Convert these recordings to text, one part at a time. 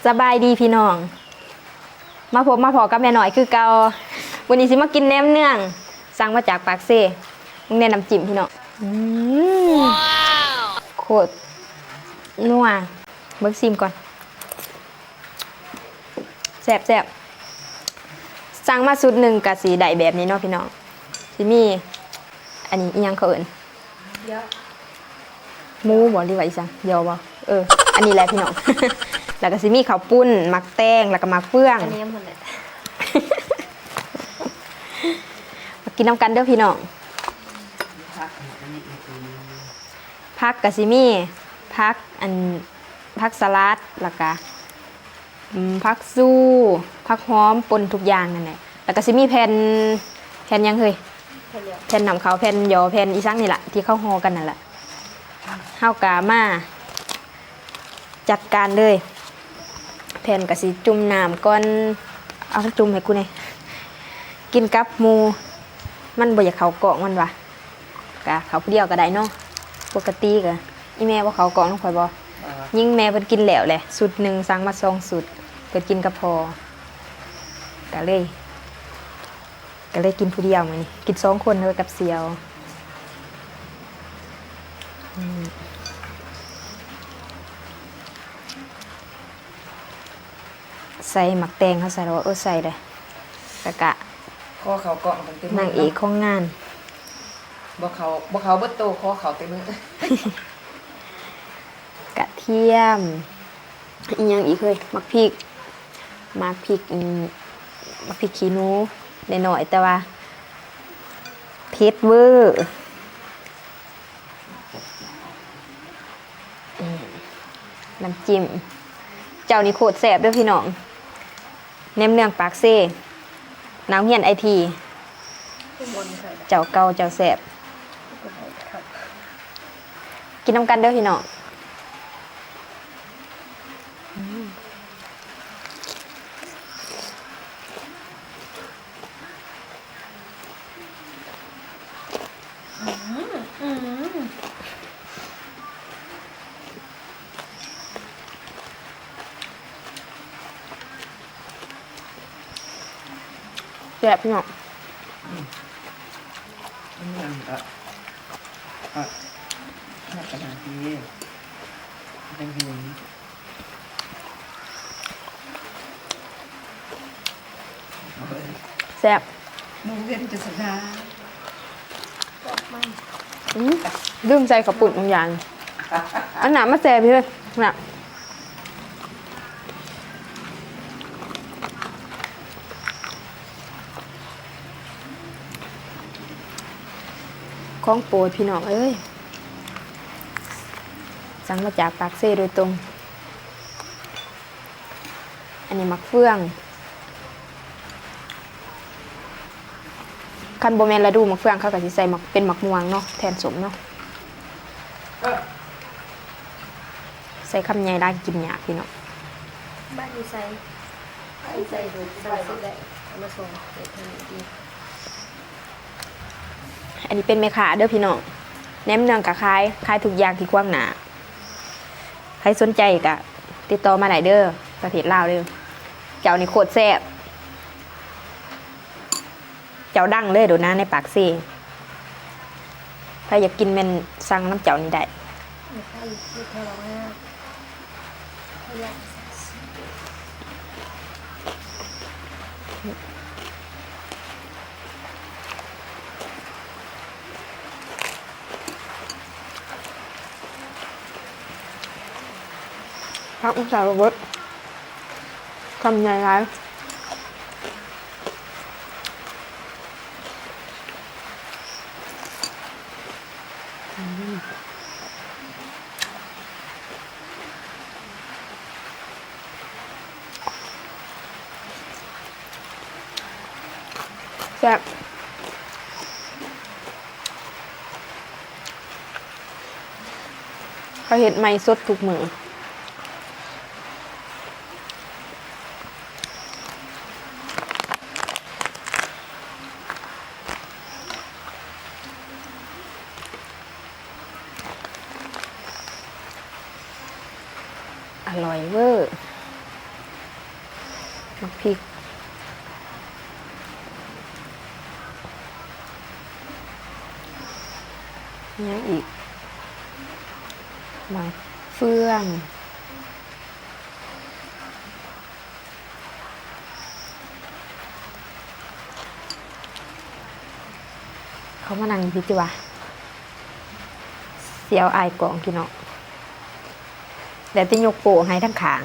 ສະບາຍດີພີ່ນ້ອງ ມາພົບມາພໍ້ກັບແມ່ນ້ອຍຄືເກົ່າ. ມື້ນີ້ຊິມາກິນແໜມເນືອງ ສັ່ງມາຈາກປາກເຊ. ເບິ່ງແດ່ນ້ຳຈິ້ມພີ່ນ້ອງ ອືມ ໂຄດນົວ. ເບິ່ງ ຊີມກ່ອນ. ແຊບໆ ສັ່ງມາຊຸດໜຶ່ງກະຊິໄດ້ແບບນີ້ເນາະພີ່ນ້ອງ. ຊິມີ ອັນນີ້ອີ່ຫຍັງເຂົາເອີ້ນ ໝູບໍ ຫຼືວ່າອີ່ຫຍັງ ຢໍບໍ? ເອີ ອັນນີ້ແຫຼະພີ່ນ້ອງ. ແລ້ວກະຊິມີເຂົ້າປຸ້ນ ໝາກແຕງ ແລ້ວກະໝາກເຟືອງ. ມາກິນນຳກັນເດີພີ່ນ້ອງ. ຜັກກະຊິມີ ຜັກ ອັນ ຜັກສະຫຼັດ ແລ້ວກະ ອືມ ຜັກຊູ ຜັກຫອມ ປົນທຸກຢ່າງນັ້ນແຫຼະ. ແລ້ວກະຊິມີແຜ່ນ ແຜ່ນຫຍັງເຮີ້ຍ? ແຜ່ນຢໍ ແຜ່ນນ້ຳເຂົ້າ ແຜ່ນຢໍ ແຜ່ນອີ່ສັງນີ້ລະ ທີ່ເຂົາຫໍ່ກັນນັ້ນລະ. ເຮົາກະມາຈັດການເລີຍ. ແຜ່ນກະຊິຈຸ່ມນ້ຳກ່ອນ. ເອົາ ຈຸ່ມໃຫ້ກູແດ່. ກິນກັບໝູ່ ມັນບໍ່ຢາກເຂົ້າກ້ອງມັນວ່າ. ກະເຂົ້າຜູ້ດຽວກະໄດ້ເນາະ. ປົກກະຕິກະ ອີ່ແມ່ບໍ່ເຂົ້າກ້ອງນຳຂ້ອຍບໍ? ຍິງແມ່ເພິ່ນກິນແລ້ວແຫຼະ ຊຸດໜຶ່ງ ສັ່ງມາສອງຊຸດ ເພິ່ນກິນກັບພໍ່. ກະເລີຍ ກະເລີຍກິນຜູ້ດຽວມື້ນີ້ ກິນສອງຄົນເລີຍກັບສ່ຽວ. ອືມ ໃສ່ໝາກແຕງເຮົາໃສ່ແລ້ວບໍ່? ເອີ ໃສ່ເດ້. ແລ້ວກະ ຂໍເຂົ້າກ້ອງຕັ້ງແຕ່ມື້ ນາງເອກຂອງງານ ບໍ່ເຂົ້າ ບໍ່ເຂົ້າເບິດໂຕ ຂໍເຂົ້າແຕ່ມື້. ກະທຽມ ອີ່ຫຍັງອີກເຮີ້ຍ? ໝາກພິກ ໝາກພິກ ອືມ ໝາກພິກຂີ້ໜູນ້ອຍໆ ແຕ່ວ່າເຜັດເວີ. ອືມ ນ້ຳຈິ້ມເຈົ້ານີ້ໂຄດແຊບເດີພີ່ນ້ອງ. ແໜມເນືອງປາກເຊ ໜ້າໂຮງຮຽນໄອທີ ເຈົ້າເກົ່າເຈົ້າແຊບ. ກິນນຳກັນເດີພີ່ນ້ອງ. ແຊບພີ່ນ້ອງ. ແຊບ ໝູ່ເວັນຈະສະດາ. ອືມ ລືມໃສ່ເຂົ້າປຸ້ນບາງຢ່າງ. ເອົານ້ຳມາແຊ່ພີ່ເອີຍ ນ້ຳ ຂອງໂປດພີ່ນ້ອງເອີຍ. ສັ່ງມາຈາກປາກເຊໂດຍຕົງ. ອັນນີ້ໝາກເຟືອງ. ຄັນບໍ່ແມ່ນລະດູໝາກເຟືອງ ເຂົາກະຊິໃສ່ໝາກ ເປັນໝາກມ່ວງເນາະ ແທນສົ້ມເນາະ. ໃສ່ຄຳໃຫຍ່ຫຼາຍກິນຍາກພີ່ນ້ອງ. ບາດນີ້ໃສ່ ໃສ່ ໃສ່ ໃສ່ ໃສ່ ໃສ່ ອັນນີ້ເປັນແມ່ຄ້າເດີພີ່ນ້ອງ. ແໜມເນືອງກະຂາຍ ຂາຍທຸກຢ່າງທີ່ຂວາງໜ້າ. ໃຜສົນໃຈກະຕິດຕໍ່ມາໄດ້ເດີ ປະເທດລາວເດີ. ເຈົ້ານີ້ໂຄດແຊບ ເຈົ້າດັງເລີຍໂດນະໃນປາກເຊ. ໃຜຢາກກິນແມ່ນສັ່ງນຳເຈົ້ານີ້ໄດ້. ຜັກມັນໃສ່ບໍ່ເບິດ ຄຳໃຫຍ່ຫຼາຍ. ແຊບ ເຂົາເຮັດໃໝ່ສົດທຸກມື້. ອະລ່ອຍເວີ. ໝາກພິກ ຫຍັງອີກ ໝາກເຟືອງ. ເຂົ້າມານັ່ງຢູ່ພີ້ຕິວະ ສຽວອາຍກ້ອງ ພີ່ນ້ອງ ແລ້ວແຕ່ຍົກໂປ້ໃຫ້ທັງຂ້າງ.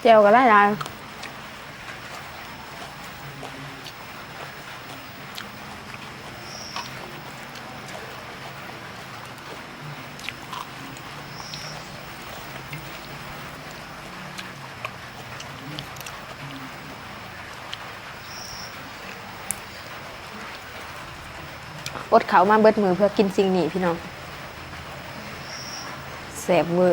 ແຈ່ວກໍຫຼາຍໆ. ອົດເຂົ້າມາເບິດມື້ເພື່ອກິນສິ່ງນີ້ ພີ່ນ້ອງ ແຊບເວີ.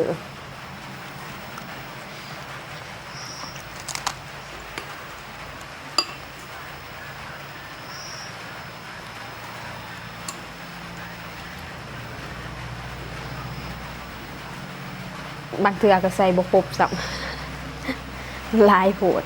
ບາງເທື່ອກໍໃສ່ບໍ່ຄົບຊ້ຳ ຫຼາຍໂພດ.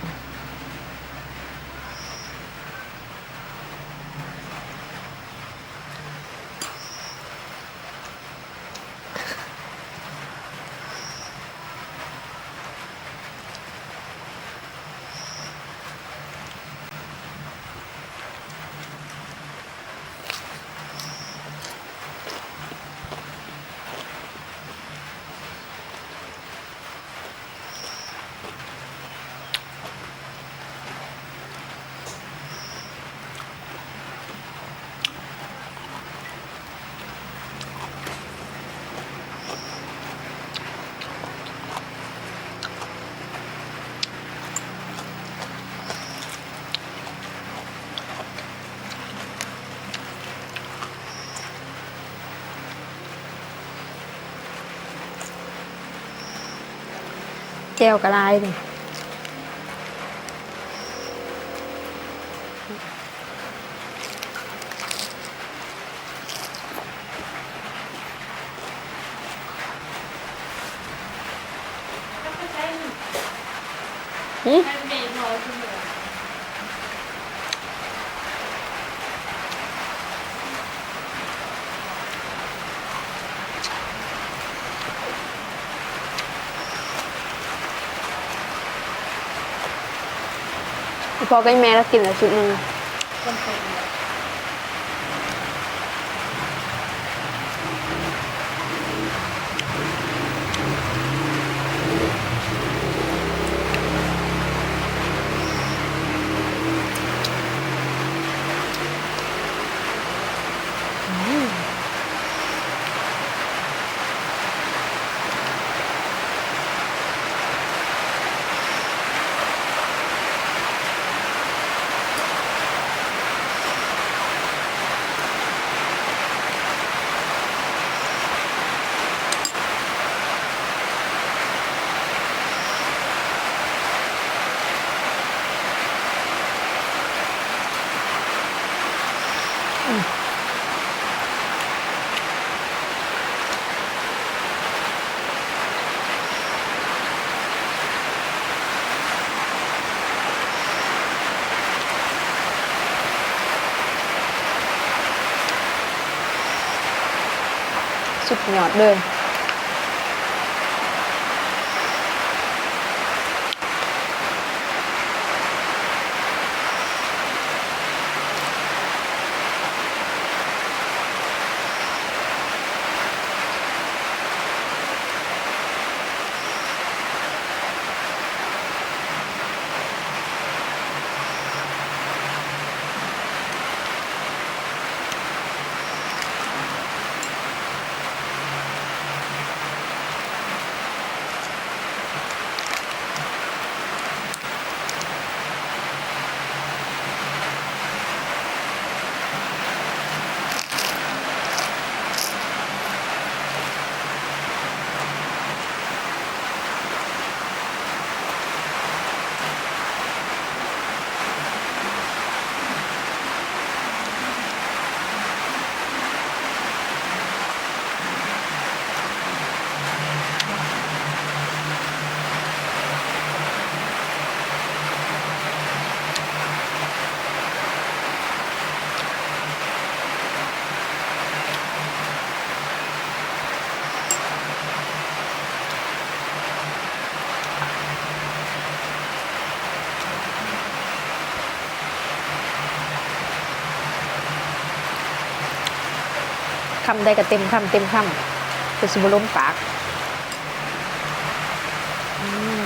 ແຈ່ວກໍຫຼາຍເດ້. ພໍ່ກັບແມ່ລາວກິນແລ້ວຊຸດໜຶ່ງ. ສຸດຍອດເລີຍ. ອື ຄຳໃດກໍເຕັມຄຳ ເຕັມຄຳ ຄືຊິບໍ່ລົງປາກ. ອືມ.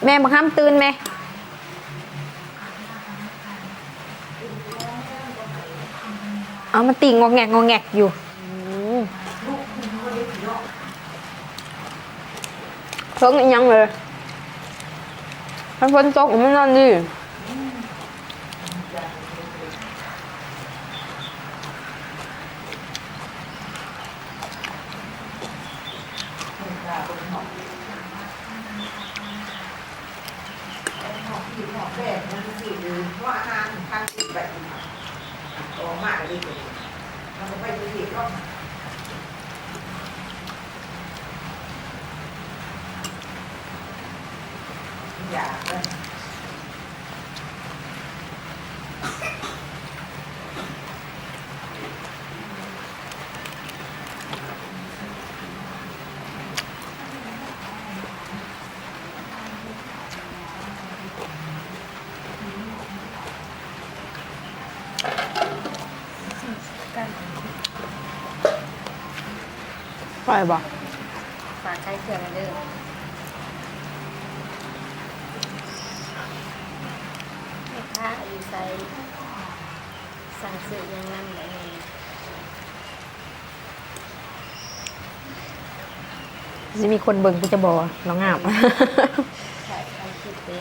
ແມ່ ບັກຫຳຕື່ນແມ່. ເອົາ ມັນຕີງອກແງກງອກແງກຢູ່. ອືມ. ເພິ່ງອີ່ຫຍັງເລີຍ. ຄັນຝົນຕົກມັນນອນດີ. ໄປບໍ່? ຝາກຂາຍເຄື່ອງເດີ ແມ່ຄ້າຢູ່ໃສ? ສັ່ງຊື້ຫຍັງນຳໄດ້ແດ່? ຊິມີຄົນເບິ່ງຄືຈະບໍ່ ລາວງາມ. ໃຊ່ ໃຫ້ຄິດເດ້.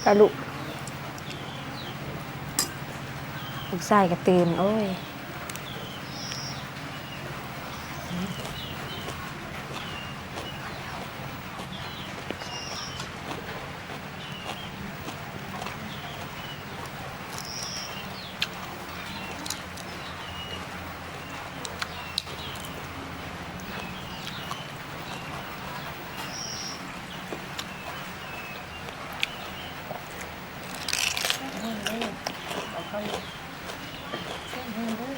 ກະລຸ ລູກຊາຍກະຕື່ນ ໂອ້ຍ. ແຊບແຮງເດີ ເອົາເຂົ້າເລີຍ ແຊບແຮງເດີ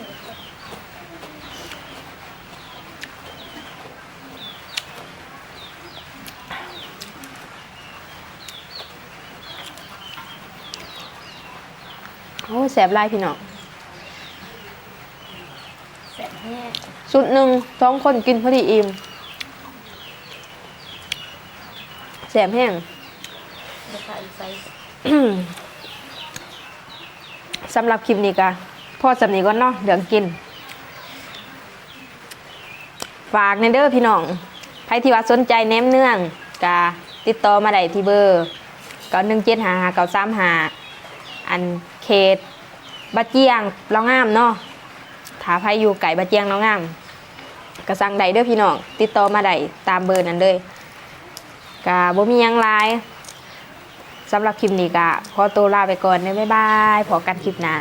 ໂອ້ຍ ແຊບຫຼາຍພີ່ນ້ອງ ແຊບແຮງ ຊຸດໜຶ່ງ ສອງຄົນກິນພໍດີອີ່ມ ແຊບແຮງ. ສຳລັບຄລິບນີ້ກະພໍສ່ຳນີ້ກ່ອນເນາະ ເລື່ອງກິນ. ຝາກແດ່ເດີພີ່ນ້ອງ ໃຜທີ່ວ່າສົນໃຈແໜມເນືອງ ກະຕິດຕໍ່ມາໄດ້ທີ່ເບີ ເກົ້າໜຶ່ງເຈັດຫ້າຫ້າເກົ້າສາມຫ້າ ອັນເຂດບາຈຽງ ລາວງາມເນາະ. ຖ້າໃຜຢູ່ໃກ້ບາຈຽງ ລາວງາມ ກະສັ່ງໄດ້ເດີພີ່ນ້ອງ ຕິດຕໍ່ມາໄດ້ຕາມເບີນັ້ນເລີຍ. ກະບໍ່ມີຫຍັງຫຼາຍ ສຳລັບຄລິບນີ້ກະຂໍໂຕລາໄປກ່ອນເດີ ບາຍບາຍ ພໍ້ກັນຄລິບໜ້າ.